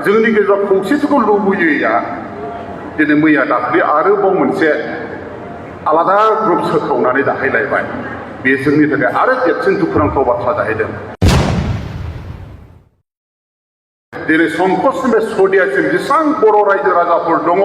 जोंनि गेजेराव खौसेथिखौ लुबैयैया दिनै मैया दाख्लि आरोबाव मोनसे आलादा ग्रुप सोखावनानै दाहायलायबाय। बे जोंनि थाखाय आरो देरसिन दुखुनांथाव बाथ्रा जाहैदों। दिनै संकसनिफ्राय सदियासिम जेसेबां बर' रायजो राजाफोर दङ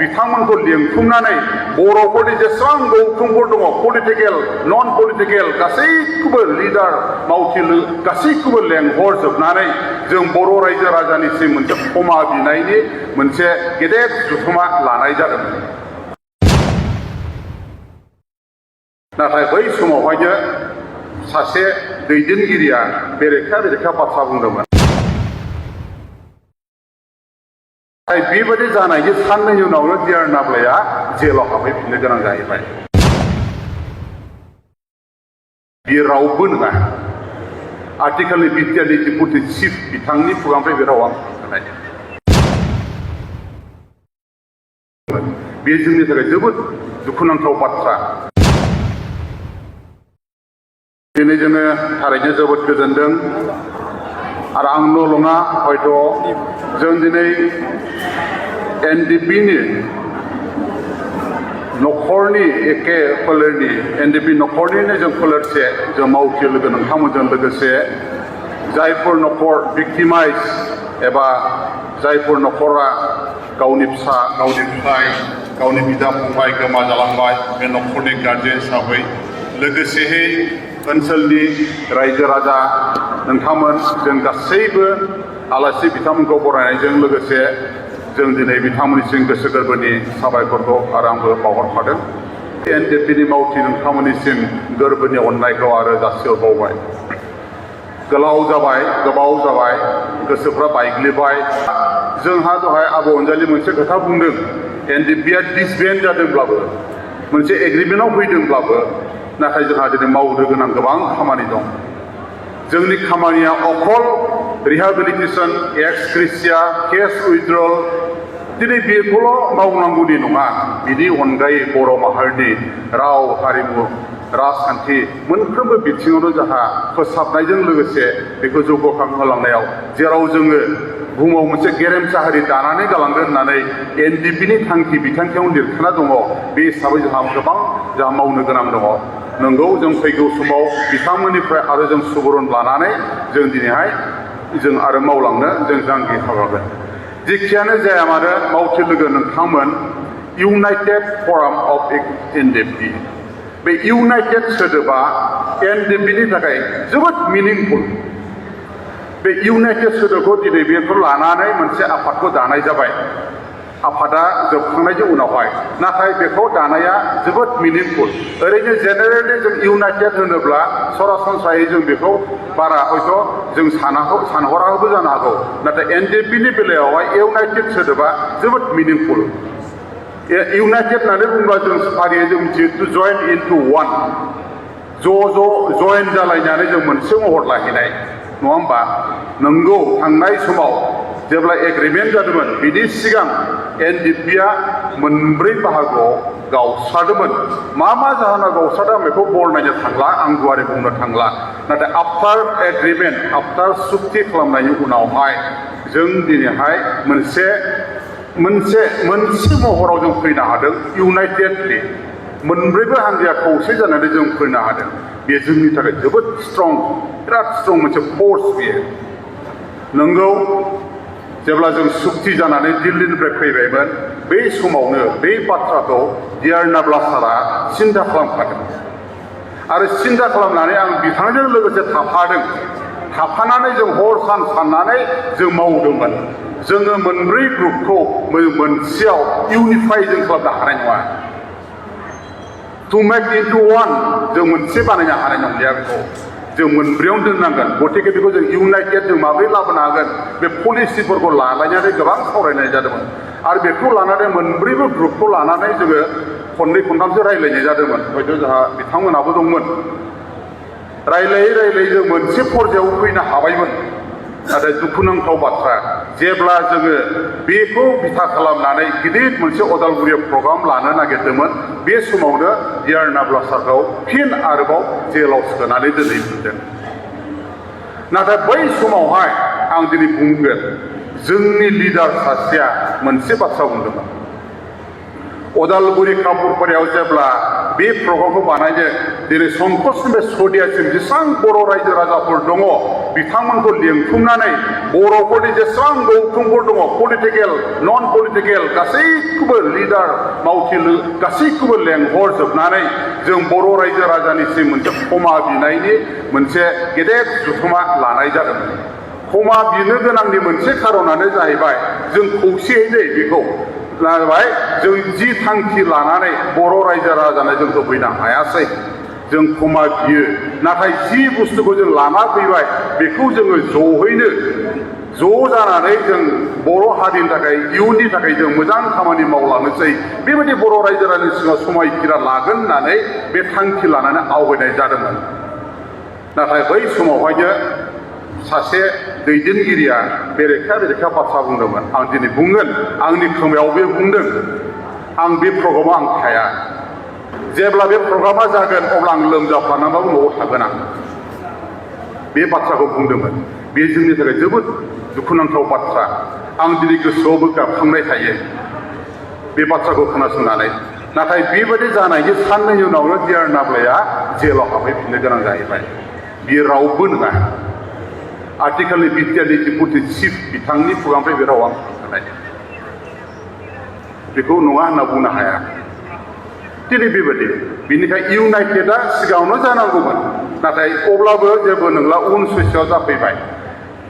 बिथांमोनखौ लिंथुमनानै बर'फोरनि जेसेबां गौथुमफोर दङ पलिटिकेल नन पलिटिकेल गासैखौबो लिडार मावथि गासैखौबो लेंहरजोबनानै जों बर' रायजो राजानिसिम मोनसे क्षमा बिनायनि मोनसे गेदेर जथुमा लानाय जादोंमोन। नाथाय बै समावहायनो सासे दैदेनगिरिया बेरेखा बाथ्रा बुंदोंमोन। बेबायदि जानायनि साननैनि उनावनो डिआर नाब्लाया जेलाव हाबहैफिननो गोनां जाहैबाय। बियो रावबो नङा। आथिखालनि बिटिआरनि डिपुटि चिफ बिथांनि खुगानिफ्राय बे रावा ओंखारनाय। बे जोंनि थाखाय जोबोद दुखुनांथाव बाथ्रा। दिनै जोङो थारैनो जोबोद गोजोनदों। आरो आंल' नङा, हयथ' जों दिनै एनडिपिनि न'खरनि एखे फोलेरनि एनडिपि न'खरनिनो जों फोलेरसे जों मावथि लोगो नोंथांमोनजों लोगोसे जायफोर न'खर भिक्टिमाइज एबा जायफोर न'खरा गावनि फिसा गावनि फिसाय गावनि बिदा फंबाय गोमा जालांबाय बे न'खरनि गारजेन हिसाबै लोगोसेहै ओनसोलनि रायजो राजा नोंथांमोन जों गासैबो आलासि बिथांमोनखौ बरायनायजों लोगोसे जों दिनै बिथांमोननिसिम गोसो गोरबोनि साबायखरखौ आरो आंबो बावहरफादों। एनडिपिनि मावथि नोंथांमोननिसिम गोरबोनि अननायखौ आरो जासिहरबावबाय। गोबाव जाबाय गोसोफ्रा बायग्लिबाय। जोंहा दहाय आब' अनजालि मोनसे खोथा बुंदों, एनडिपिआ डिसबेन्ड जादोंब्लाबो मोनसे एग्रिमेन्टआव फैदोंब्लाबो नाथाय जोंहा दिनै मावनो गोनां गोबां खामानि दं। जोंनि खामानिया अकल रिहेबिलिटेसन, एक्स ग्रेसिया, केस उइथड्रल दिनै बेखौल' मावनांगौनि नङा। बिनि अनगायै बर' माहारिनि राव हारिमु राजखान्थि मोनफ्रोमबो बिथिङावनो जोंहा फोसाबनायजों लोगोसे बेखौ जौगाखांहोलांनायाव जेराव जोङो बुहुमाव मोनसे गेरेमसा हारि दानानै गालांगोन होननानै एनडिपिनि थांखि बिथांखियाव लिरखाना दङ। बे हिसाबै जोंहा गोबां मावनो गोनां दङ। नंगौ, जों फैगौ समाव बिथांमोननिफ्राय आरो जों सुबुरुन लानानै जों दिनैहाय जों आरो मावलांनो जों जांगि खालामगोन। जेखियानो जाया मानो मावथि लोगो नोंथांमोन, इउनाइटेड फराम अफ एनडिपि बे इउनाइटेड सोदोबा एनडिपिनि थाखाय जोबोद मिनिंफुल। बे इउनाइटेड सोदोबखौ दिनै बेखौ लानानै मोनसे आफादखौ दानाय जाबाय। आफादा जोबखांनायनि उनावहाय नाथाय बेखौ दानाया जोबोद मिनिंफुल। ओरैनो जेनेरेलि जों इउनाइटेड होनोब्ला सरासनस्रायै जों बेखौ बारा हयथ' जों सानहराबो जानो हागौ। नाथाय एनडिपिनि बेलायावहाय इउनाइटेड सोदोबा जोबोद मिनिंफुल। इउनाइटेड होननानै बुङोब्ला जों फारियै जों मिथियो टु जइन इनटु वान, ज' जइन जालायनानै जों मोनसे महर लाहैनाय, नङा होमबा? नंगौ, थांनाय समाव जेब्ला एग्रिमेन्ट जादोंमोन बिनि सिगां एनडिपिआ मोनब्रै बाहागोआव गावस्रादोंमोन। मा जाहोनाव गावस्रादों बेखौ बरनायनो थांला, आं गुवारै बुंनो थांला। नाथाय आफ्टार एग्रिमेन्ट, आफ्टार सुक्ति खालामनायनि उनावहाय जों दिनैहाय मोनसे महराव जों फैनो हादों। इउनाइटेडलि मोनब्रैबो हान्जाया खौसे जानानै जों फैनो हादों। बे जोंनि थाखाय जोबोद स्ट्रं, बिराद स्ट्रं मोनसे फर्स बेयो। नंगौ, जेब्ला जों सुक्ति जानानै दिल्लीनिफ्राय फैबायमोन बै समावनो बे बाथ्राखौ डिआर नाब्ला सारा सिन्था खालामखादों। आरो सिन्था खालामनानै आं बिथांजों लोगोसे थाफानानै जों हर सान साननानै जों मावदोंमोन। जोङो मोनब्रै ग्रुपखौ मोनसेयाव इउनिफाइ जों खालामनो हानाय नङा। टु मेक इनटु वान जों मोनसे बानायनो हानाय नंलिया। बेखौ जों मोनब्रैयावनो दोननांगोन। गतिके बेखौ जों इउनाइटेड जों माबोरै लाबोनो हागोन बे पलिसिफोरखौ लालायनानै गोबां सावरायनाय जादोंमोन। आरो बेखौ लानानै मोनब्रैबो ग्रुपखौ लानानै जोङो खननै खनथामसो रायज्लायनाय जादोंमोन। हयथ' जोंहा बिथांमोनाबो दंमोन। रायज्लायै जों मोनसे पर्यायाव फैनो हाबायमोन। नाथाय दुखुनांथाव बाथ्रा, जेब्ला जोङो बेखौ बिथा खालामनानै गिदिर मोनसे अदालगुरियाव प्रग्राम लानो नागिरदोंमोन बे समावनो डिआर नाब्ला सारखौ फिन आरोबाव जेलाव सोनानै दोनहैफिनदों। नाथाय बै समावहाय आं दिनै बुंगोन जोंनि लिडार सासेया मोनसे बाथ्रा बुंदोंमोन अदालगुरि कापुरपारायाव जेब्ला बे प्रग्रामखौ बानायदों दिनै संकसनिफ्राय सदियासिम जेसेबां बर' रायजो राजाफोर दङ बिथांमोनखौ लिंथुमनानै बर'फोरनि जेसेबां गौथुमफोर दङ पलिटिकेल नन पलिटिकेल गासैखौबो लिडार मावथि गासैखौबो लेंहरजोबनानै जों बर' रायजो राजानिसिम मोनसे क्षमा बिनायनि मोनसे गेदेर जथुमा लानाय जादोंमोन। क्षमा बिनो गोनांनि मोनसे खारनानो जाहैबाय जों खौसेयै बेखौ लाबाय जों जि थांखि लानानै बर' रायजो राजानो जों होफैनो हायासै जों क्षमा बियो नाथाय जि बुस्थुखौ जों लाना फैबाय बेखौ जोङो ज'हैनो ज' जानानै जों बर' हारिनि थाखाय इयुननि थाखाय जों मोजां खामानि मावलांनोसै बेबायदि बर' रायजो राजानि सिगाङाव समायखिरा लागोन होननानै बे थांखि लानानै आवगायनाय जादोंमोन। नाथाय बै समावहायनो सासे दैदेनगिरिया बेरेखा बाथ्रा बुंदोंमोन आं दिनै बुंगोन आंनि खोमायाव बे बुंदों आं बे प्रग्रामाव आं थाया जेब्ला बे प्रग्रामा जागोन अब्ला आं लोमजाफ्लानाबाबो न'आव थागोन आं बे बाथ्राखौ बुंदोंमोन। बे जोंनि थाखाय जोबोद दुखुनांथाव बाथ्रा आं दिनै गोसोआवबो गाबखांनाय थायो बे बाथ्राखौ खोनासंनानै। नाथाय बेबायदि जानायनि साननैनि उनावनो डिआर नाब्लाया जेलाव हाबहैफिननो गोनां जाहैबाय। बियो रावबो नङा आथिखालनि बिटिआरनि डिपुटि चिफ बिथांनि खुगानिफ्राय बे रावा ओंखारनाय बेखौ नङा होनना बुंनो हाया। दिनै बेबायदि बेनिखायनो इउनाइटेडआ सिगाङावनो जानांगौमोन नाथाय अब्लाबो जेबो नंला उन ससेयाव जाफैबाय।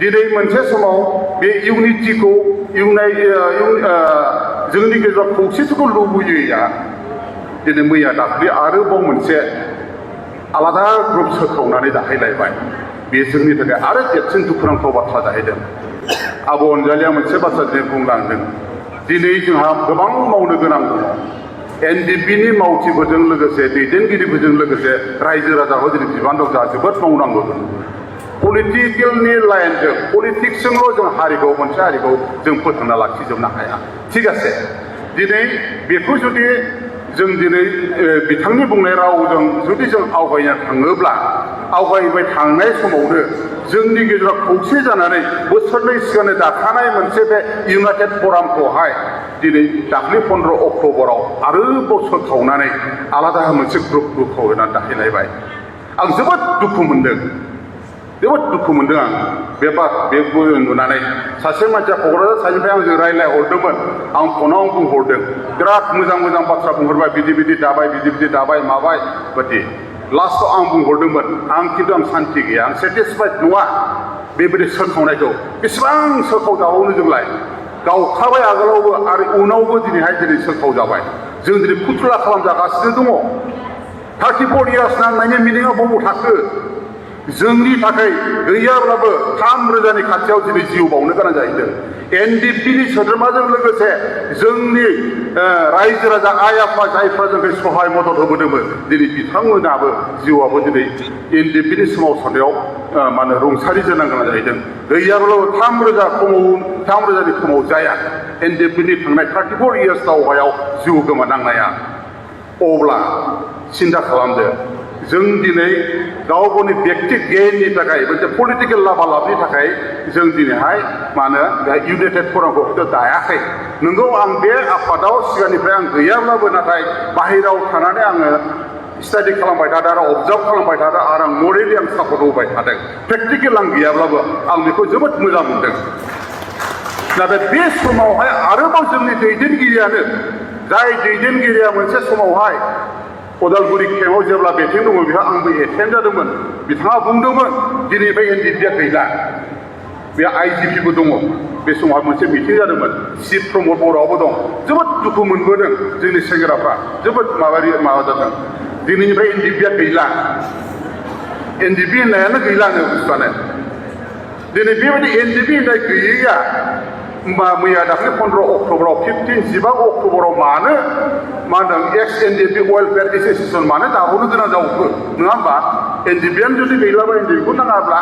दिनै मोनसे समाव बे इउनिटिखौ जोंनि गेजेराव खौसेथिखौ लुबैयोया दिनै मैया दाख्लै आरोबाव मोनसे आलादा ग्रुप सोखावनानै दाखायलायबाय। बे जोंनि थाखाय आरो देरसिन दुखुनांथाव बाथ्रा जाहैदों। आब' अनजालिया मोनसे बाथ्रा दिनै बुंलांदों दिनै जोंहा गोबां मावनो गोनां दङ एनडिपिनि मावथिफोरजों लोगोसे दैदेनगिरिफोरजों लोगोसे रायजो राजाखौ दिनै बिबान दं जोंहा जोबोद मावनांगौ दं। पलिटिकेलनि लाइनजों पलिटिक्सजोंल' जों हारिखौ मोनसे हारिखौ जों फोथांना लाखिजोबनो हाया। थिग আছে दिनै बेखौ जुदि जों दिनै बिथांनि बुंनाय रावजों जुदि जों आवगायनो थाङोब्ला आवगायबाय थांनाय समावनो जोंनि गेजेराव खौसे जानानै बोसोरनै सिगांनो दाखानाय मोनसे बे इउनाइटेड फरामखौहाय दिनै दाख्लै 15 अक्ट'बराव आरोबाव सोखावनानै आलादा मोनसे ग्रुपखौ होनानै दाखायलायबाय। आं जोबोद दुखु मोनदों आं बेखौ नुनानै। सासे मानसिया क'क्राझार साइडनिफ्राय आंजों रायज्लायहरदोंमोन आं फनाव बुंहरदों बिराद मोजां बाथ्रा बुंहरबाय बिदि दाबाय माबाय बायदि लास्टआव आं बुंहरदोंमोन आं खिन्थु आं सान्थि गैया आं सेटिसफाइड नङा बेबायदि सोखावनायखौ बेसेबां सोखावजाबावनो जोंलाय गावखाबाय आगोलावबो आरो उनावबो दिनै सोखावजाबाय जों दिनै फुथुला खालामजागासिनो दङ। 34 इयार्स नांनायनि मिनिङा बबाव थाखो जोंनि थाखाय गैयाब्लाबो 3,000नि खाथियाव दिनै जिउ बावनो गोनां जाहैदों। एनडिपिनि सोद्रोमाजों लोगोसे जोंनि रायजो राजा आइ आफा जायफ्रा जोंखौ सहाय मदद होबोदोंमोन दिनै बिथांमोनाबो जिउआबो दिनै एनडिपिनि सोमावसारनायाव रुंसारि जानो गोनां जाहैदों। गैयाब्लाबो 3,000नि खमाव जाया एनडिपिनि थांनाय 34 इयार्स दावहायाव जिउ गोमानांनाया। अब्ला सिन्था खालामदो जों दिनै गाव गावनि व्यक्ति गेइननि थाखाय मोनसे पलिटिकेल लाभालाभनि थाखाय जों दिनैहाय इउनाइटेड फरामखौ हयथ' दायाखै। नंगौ आं बे आफादाव सिगांनिफ्राय आं गैयाब्लाबो नाथाय बाहेरायाव थानानै आङो स्टाडि खालामबाय थादों आरो अबजार्भ खालामबाय थादों आरो आं मरेलि आं सापर्ट होबाय थादों। प्रेक्टिकेल आं गैयाब्लाबो आं बेखौ जोबोद मोजां मोनदों। नाथाय बे समावहाय आरोबाव जोंनि दैदेनगिरियानो जाय दैदेनगिरिया मोनसे समावहाय अदालगुरि केम्पआव जेब्ला मिटिं दङ बेहा आंबो एटेन्ड जादोंमोन बिथाङा बुंदोंमोन दिनैनिफ्राय एनडिपिआ गैला बे आइजिपिबो दङ बे समाव मोनसे मिटिं जादोंमोन चिफ प्रमद बर'आवबो दं। जोबोद दुखु मोनबोदों जोंनि सेंग्राफ्रा जोबोद माबा जादों दिनैनिफ्राय एनडिपिआ गैला एनडिपि होननायानो गैलानो बुस्थुआनो। दिनै बेबायदि एनडिपि होननाय गैयैया मैया दाख्लै 15 अक्ट'बराव 15 अक्ट'बराव मानो एक्स एनडिपि वेलफेयार एस'सिएसन मानो दाबावनो गोनां जावखो नङा होमबा? एनडिपिआनो जुदि गैलाबा एनडिपिखौ नाङाब्ला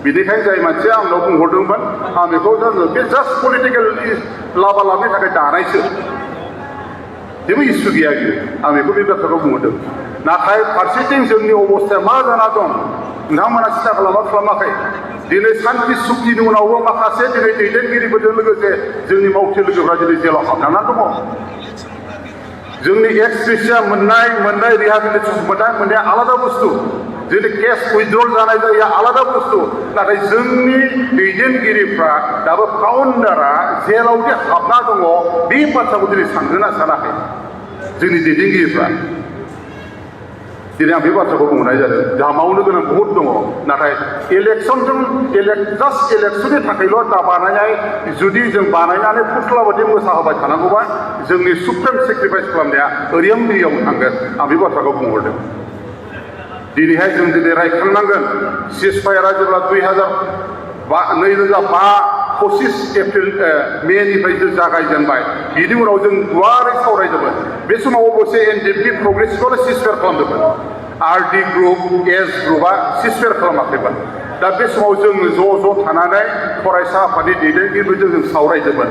बेनिखायनो जाय मानसिया आंनाव बुंहरदोंमोन आं बेखौ बे जास्ट पलिटिकेल लाभालाभनि थाखाय दानायसो जेबो इसु गैया आं बेखौ बे बाथ्राखौ बुंहरदों। नाथाय फारसेथिं जोंनि अबस्थाया मा जाना दं नोंथांमोना सिन्था खालामाखै दिनै सान्ति सुक्तिनि उनावबो माखासे दिनै दैदेनगिरिफोरजों लोगोसे जोंनि मावथि लोगोफ्रा दिनै जेलाव हाबनानै दङ जोंनि एक्स ग्रेसिया मोननाय रिहाबिलिटेसन मोननाया आलादा बुस्थु जोंनि केस उइथड्रल जानाय जायो आलादा बुस्थु नाथाय जोंनि दैदेनगिरिफ्रा दाबो काउन्टारा जेलाव जे हाबना दङ बे बाथ्राखौ दिनै सानगोना सानाखै जोंनि दैदेनगिरिफ्रा दिनै आं बे बाथ्राखौ बुंनाय जादों जोंहा मावनो गोनां बहुद दङ नाथाय जास्ट इलेक्सननि थाखायल' दा बानायनाय जुदि जों बानायनानै फुस्ला बायदि मोसाहोबाय थानांगौबा जोंनि सुप्रिम सेक्रिफाइस खालामनाया ओरैयाव दैयाव थांगोन आं बे बाथ्राखौ बुंहरदों दिनैहाय जों दिनै रायखांनांगोन सिजफायारा जेब्ला 2025 एप्रिल मेनिफ्राय जों जागायजेनबाय बिनि उनाव जों गुवारै सावरायदोंमोन बे समाव अबसे एनडिएफबि प्रग्रेसिभखौनो सिजफायार खालामदोंमोन आरडि ग्रुप एस ग्रुपआ सिजफायार खालामाखैमोन दा बे समाव जों ज' थानानै फरायसा आफादनि दैदेनगिरिफोरजों जों सावरायदोंमोन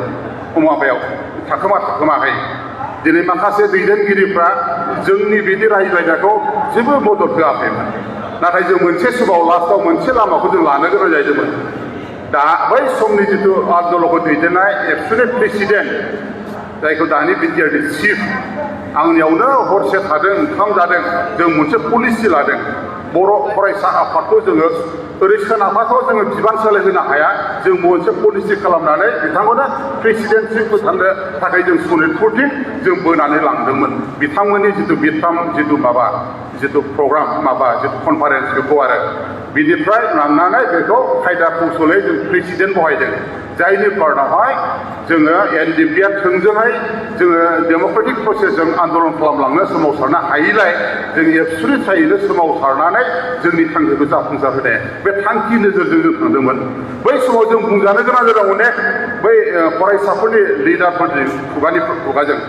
माबायाव थाखोमाखै दिनै माखासे दैदेनगिरिफ्रा जोंनि बिदि रायज्लायनायखौ जेबो मदद होआखैमोन नाथाय जों मोनसे समाव लास्टआव मोनसे लामाखौ जों लानो गोनां जादोंमोन दा बै समनि जिथु आन्दलनखौ दैदेननाय एबसुलेट प्रेसिडेन्ट जायखौ दानि बिटिआरनि चिफ आंनियावनो हरसे थादों ओंखाम जादों जों मोनसे पलिसि लादों बर' फरायसा आफादखौ जोङो ओरै सोनाबाथ' जोङो बिबान सोलायहोनो हाया जों मोनसे पलिसि खालामनानै बिथांमोना प्रेसिडेन्टसिपखौ थांनो थाखाय जों सनितपुरथिं जों बोनानै लांदोंमोन बिथांमोननि जिथु जिथु प्रग्राम जिथु कनफारेन्स बेखौ आरो बिनिफ्राय लांनानै बेखौ खायदा कौशलै जों प्रेसिडेन्ट बहायदों जायनि कारनावहाय जोङो एनडिएफबिआ थोंजोङै जोङो डेम'क्रेटिक प्रसेसजों आन्दलन खालामलांनो सोमावसारनो हायैलाय जों एबसुलिटैनो सोमावसारनानै जोंनि थांखिखौ जाफुंसार होनाय बे थांखि नोजोरजों जों थांदोंमोन बै समाव जों बुंजानो गोनां जादों अनेक बै फरायसाफोरनि लिडारफोरनि खुगाजों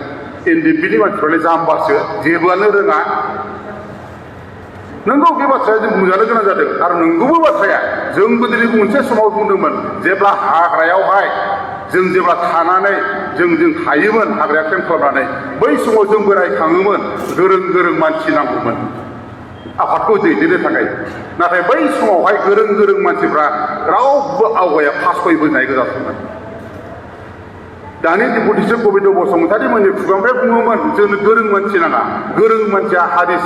एनडिएफबिनि मानसिफ्रालाय जाम्बासो जेबोआनो रोङा नंगौ बे बाथ्राया जों बुंजानो गोनां जादों आरो नंगौबो बाथ्राया जोंबो दिनै मोनसे समाव बुंदोंमोन जेब्ला हाग्रायावहाय जों जेब्ला थानानै जों थायोमोन हाग्राया केम्प खालामनानै बै समाव जोंबो रायखाङोमोन गोरों मानसि नांगौमोन आफादखौ दैदेननो थाखाय नाथाय बै समावहाय गोरों मानसिफ्रा रावबो आवगाया फासयबोनाय गोजासोमोन दानि डिपुटिसन गबिन्द बसुमतारी मोननि खुगानिफ्राय बुङोमोन जोंनो गोरों मानसि नाङा गोरों मानसिया हारि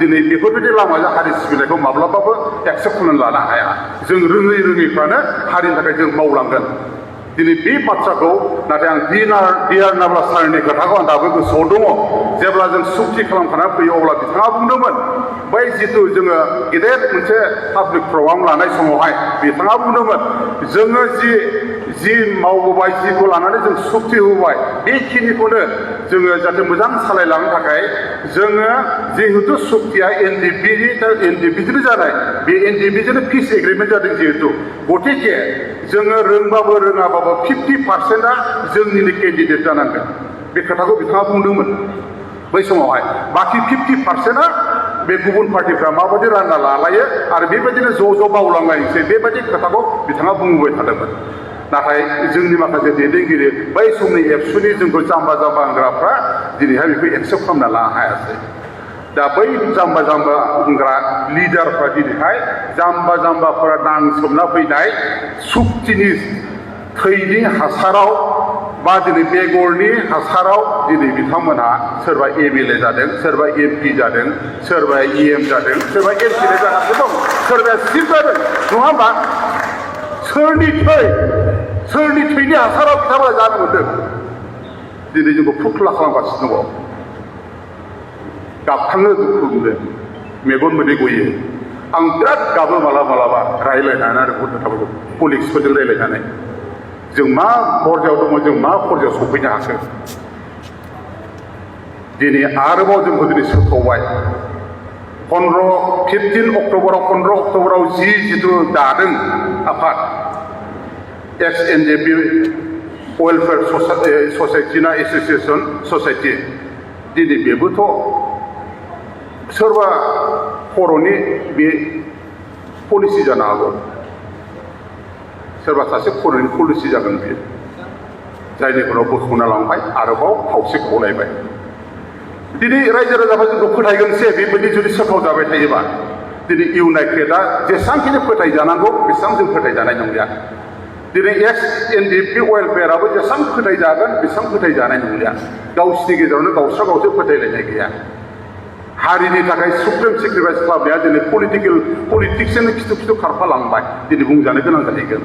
दिनै बेफोरबायदि लामाजों हारि सिबिनायखौ माब्लाबाबो एक्सेप्ट खालामनानै लानो हाया जों रोङैफ्रानो हारिनि थाखाय जों मावलांगोन दिनै बे बाथ्राखौ नाथाय आं डिआर नाब्ला सारनि खोथाखौ आं दाबो गोसोआव दङ जेब्ला जों सुक्ति खालामखानानै फैयो अब्ला बिथाङा बुंदोंमोन बै जिथु जोङो गेदेर मोनसे पाब्लिक प्रग्राम लानाय समावहाय बिथाङा बुंदोंमोन जोङो जि मावबोबाय जिखौ लानानै जों सुक्ति होबाय बेखिनिखौनो जोङो जाहाथे मोजां सालायलांनो थाखाय जोङो जिहेतु सुक्तिया एनडिएफबिजोंनो जानाय बे एनडिएफबिजोंनो पिस एग्रिमेन्ट जादों जिहेतु गतिके जोङो रोंबाबो रोङाबाबो 50%आ जोंनिनो केन्डिडेट जानांगोन बे खोथाखौ बिथाङा बुंदोंमोन बै समावहाय बाखि 50%आ बे गुबुन पार्टिफ्रा माबायदि रानना लालायो आरो बेबायदिनो ज' मावलांलायनोसै बेबायदि खोथाखौ बिथाङा बुंबाय थादोंमोन नाथाय जोंनि माखासे दैदेनगिरि बै समनि एबसुनि जोंखौ जाम्बा होनग्राफ्रा दिनैहाय बेखौ एक्सेप्ट खालामना लानो हायासै दा बै जाम्बा होनग्रा लिडारफ्रा दिनैहाय जाम्बाफोरा नांसोमना फैनाय सुक्तिनि थैनि हासाराव बा दिनै बेगरनि हासाराव दिनै बिथांमोनहा सोरबा एमएलए जादों सोरबा एमपि जादों सोरबा इएम जादों सोरबा एमपिए जागासिनो दं सोरबाया चिफ जादों नङा होमबा सोरनि थैनि हासाराव बिथांमोना जानो मोन्दों दिनै जोंखौ फुथुला खालामगासिनो दङ गाबखांनो दुखु मोनो मेगन मोदै गयो आं बिराद गाबो मालाबा रायज्लायनानै आरो गथ' खोथाफोरखौ पलिटिक्सफोरजों रायज्लायनानै जों मा पर्यायाव दङ जों मा पर्यायाव सफैनो हाखो दिनै आरोबाव जोंखौ दिनै सोखावबाय 15 अक्ट'बराव जिथु दादों आफाद एक्स एनडिएफबि वेलफेयार ससाइटि ना एस'सिएसन ससाइटि दिनै बेबोथ' सोरबा खर'नि बे पलिसि जानो हागौ सोरबा सासे खर'नि पलिसि जागोन बेयो जायनि उनाव बोखावना लांबाय आरोबाव खावसे खावलायबाय दिनै रायजो राजाफ्रा जोंखौ फोथायगोनसै बेबायदि जुदि सोखाव जाबाय थायोबा दिनै इउनाइटेडआ जेसेबांखिनि फोथायजानांगौ बेसेबां जों फोथायजानाय नंलिया दिनै एक्स एनडिएफबि वेलफेयाराबो जेसेबां फोथायजागोन बेसेबां फोथायजानाय नंलिया गावसिनि गेजेरावनो गावस्रा गावसो फोथायलायनाय गैया हारिनि थाखाय सुप्रिम सेक्रिफाइस खालामनाया दिनै पलिटिक्सजोंनो खिथु खिथु खारफालांबाय दिनै बुंजानो गोनां जाहैगोन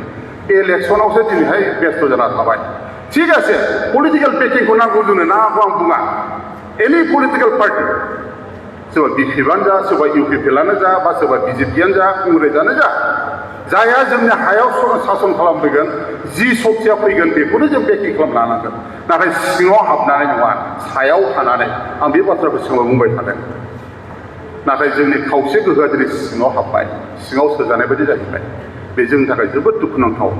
इलेक्सनावसो दिनैहाय बेस्थ' जाना थाबाय थिग আছে पलिटिकेल पेकिंखौ नांगौ जोंनो नांगौ आं बुङा एनि पलिटिकेल पार्टि सोरबा बिपिएफआनो जा सोरबा इउपिपिएलआनो जा बा सोरबा बिजेपियानो जा कंग्रेसआनो जा जायहा जोंनि हायाव सासन खालामफैगोन जि सक्तिया फैगोन बेखौनो जों बेकिं खालामना लानांगोन नाथाय सिङाव हाबनानै नङा सायाव थानानै आं बे बाथ्राखौ सिगाङाव बुंबाय थादों नाथाय जोंनि खावसे गोहोआ दिनै सिङाव हाबबाय सिङाव सोजानाय बायदि जाहैबाय बे जोंनि थाखाय जोबोद दुखुनांथाव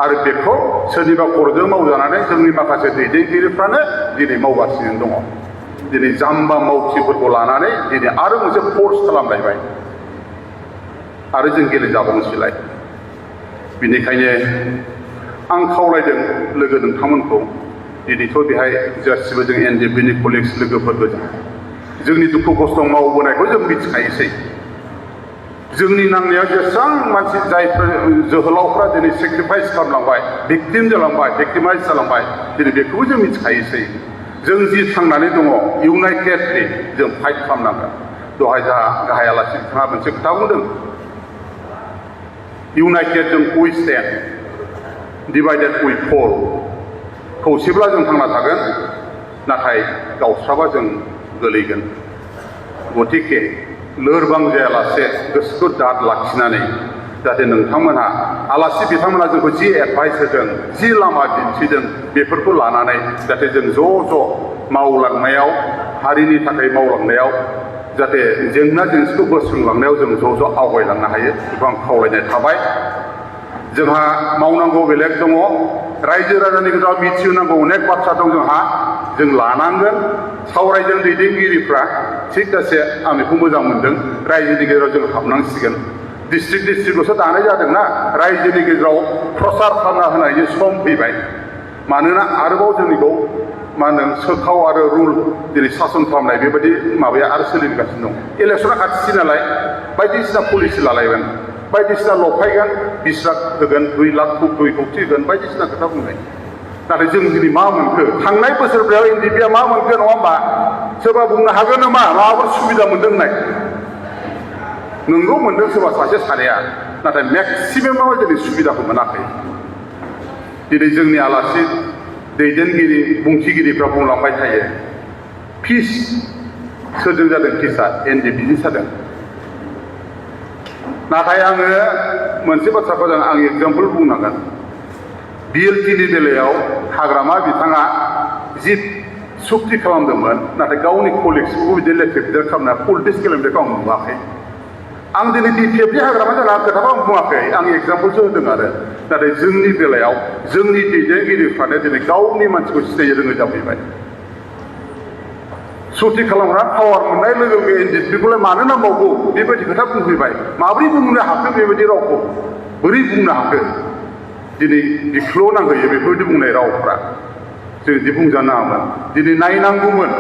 आरो बेखौ सोरनिबा खर'जों मावजानानै जोंनि माखासे दैदेनगिरिफ्रानो दिनै मावगासिनो दङ दिनै जाम्बा मावथिफोरखौ लानानै दिनै आरो मोनसे फर्स खालामलायबाय आरो जों गेलेजाबावनोसैलाय बेनिखायनो आं खावलायदों लोगो नोंथांमोनखौ दिनैथ' बेहाय गासिबो जों एनडिएफबिनि कलिग्स लोगोफोर गोजा जोंनि दुखु खस्थ' मावबोनायखौ जों मिथिखायोसै जोंनि नांनायाव जेसेबां मानसि जायफोर जोहोलावफ्रा दिनै सेक्रिफाइस खालामलांबाय भिक्टिम जालांबाय भिक्टिमाइज जालांबाय दिनै बेखौबो जों मिथिखायोसै जों जि थांनानै दङ इउनाइटेडलि जों फाइट खालामनांगोन दहाय जोंहा गाहाय आलासि बिथाङा मोनसे खोथा बुंदों इउनाइटेड जों उइ स्टेन्ड डिभाइडेड उइ फल खौसेब्ला जों थांना थागोन नाथाय गावस्राबा जों गोलैगोन गतिके लोरबां जायालासे गोसोखौ दाद लाखिनानै जाहाथे नोंथांमोनहा आलासि बिथांमोना जोंखौ जि एडभाइस होदों जि लामा दिन्थिदों बेफोरखौ लानानै जाहाथे जों ज' मावलांनायाव हारिनि थाखाय मावलांनायाव जाहाथे जेंना जेंसिखौ बोस्रांलांनायाव जों ज' आवगायलांनो हायो बेखौ आं खावलायनाय थाबाय जोंहा मावनांगौ बेलेग दङ रायजो राजानि गेजेराव मिथिहोनांगौ अनेक बाथ्रा दं जोंहा जों लानांगोन सावरायदों दैदेनगिरिफ्रा थिग जासे आं बेखौ मोजां मोनदों रायजोनि गेजेराव जों हाबनांसिगोन डिस्ट्रिक्टल'सो दानाय जादोंना रायजोनि गेजेराव प्रसार खालामना होनायनि सम फैबाय मानोना आरोबाव जोंनिखौ मा होनो सोखाव आरो रुल दिनै सासन खालामनाय बेबायदि माबाया आरो सोलिगासिनो दं इलेक्सना खाथिसै नालाय बायदिसिना पलिसि लालायगोन बायदिसिना लफायगोन 20 लाख होगोन 2 लाख 2 कौटि होगोन बायदिसिना खोथा बुंनाय नाथाय जों दिनै मा मोनखो थांनाय बोसोरफ्राव एनडिएफबिआ मा मोनखो नङा होमबा सोरबा बुंनो हागोन नामा माबाफोर सुबिदा मोनदों होननाय नोंगौ मोनदों सोरबा सासे सानैया नाथाय मेक्सिमामा दिनै सुबिदाखौ मोनाखै दिनै जोंनि आलासि दैदेनगिरि बुंथिगिरिफ्रा बुंलांबाय थायो फिस सोरजों जादों फिसआ एनडिएफबिजों जादों नाथाय आङो मोनसे बाथ्राखौ आं एगजाम्पल बुंनांगोन बिएलटिनि बेलायाव हाग्रामा बिथाङा जि सुक्ति खालामदोंमोन नाथाय गावनि कलिग्सखौबो बिदि लेथेर फेथेर खालामना पलिटिक्स गेलेनायखौ आं नुवाखै आं दिनै बिपिएफनि हाग्रामा जाना खोथाखौ आं बुङाखै आं एगजाम्पलसो होदों आरो नाथाय जोंनि बेलायाव जोंनि दैदेनगिरिफ्रानो दिनै गावनि मानसिखौ सिनायनो रोङै जाफैबाय सुक्ति खालामग्रा पावार मोननाय लोगो लोगो एनडिएफबिखौलाय मानो नांबावगौ बेबायदि खोथा बुंफैबाय माबोरै बुंनो हाखो बेबायदि रावखौ बोरै बुंनो हाखो दिनै बिख्ल' नांहोयो बेफोरबायदि बुंनाय रावफ्रा जों बिदि बुंजानो नाङामोन दिनै नायनांगौमोन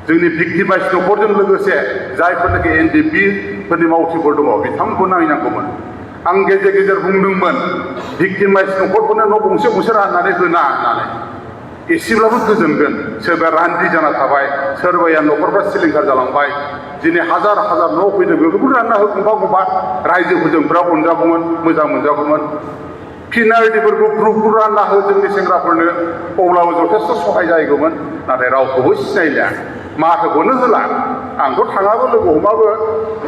जोंनि भिक्टिमाइज न'खरजों लोगोसे जायफोरनाखि एनडिएफबिफोरनि मावथिफोर दङ बिथांमोनखौ नायनांगौमोन आं गेजेर गेजेर बुंदोंमोन भिक्टिमाइज न'खरफोरनो न' गंसे गंसे राननानै होना होननानै एसेब्लाबो गोजोनगोन सोरबाया रान्दि जाना थाबाय सोरबाया न'खरफ्रा सिलिंखार जालांबाय दिनै हाजार हाजार न' फैदों बेफोरखौ रानना हो गंफा गंफा रायजोफोरजों बिराद अनजागौमोन मोजां मोनजागौमोन फिनारिफोरखौ ग्रुप रानना हो जोंनि सेंग्राफोरनो अब्लाबो जथेस्थ' सहाय जाहैगौमोन नाथाय रावखौबो सिनायलिया माथोखौनो होला आंथ' थाङाबो लोगो हमाबो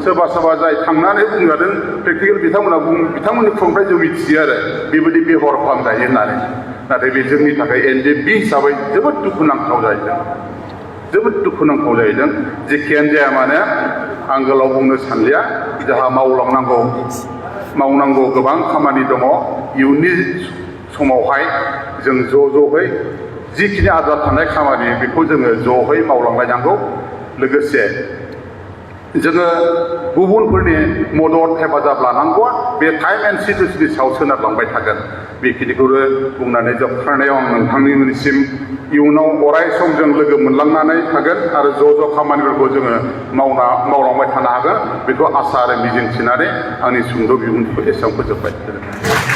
सोरबा जाय थांनानै बुंजादों प्रेक्टिकेल बिथांमोननि खुंनिफ्राय जों मिथियो आरो बेबायदि बेबहार खालामजायो होननानै नाथाय बे जोंनि थाखाय एनडिएफबि हिसाबै जोबोद दुखुनांथाव जाहैदों जेखियानो जाया मानो आं गोलाव बुंनो सानलिया जोंहा मावनांगौ गोबां खामानि दङ इयुननि समावहाय जों ज'है जिखिनि आद्रा थानाय खामानि बेखौ जोङो ज'है मावलांलायनांगौ लोगोसे जोङो गुबुनफोरनि मदद हेफाजाब लानांगौआ बे टाइम एन्ड सिटुएसननि सायाव सोनारलांबाय थागोन बेखिनिखौनो बुंनानै जोबथारनायाव आं नोंथांनिसिम इयुनाव अराय सम जों लोगो मोनलांनानै थागोन आरो ज' खामानिफोरखौ जोङो मावलांबाय थानो हागोन बेखौ आसा आरो मिजिं थिनानै आंनि सुंद' बिबुंथिखौ एसेयावनो फोजोबबाय।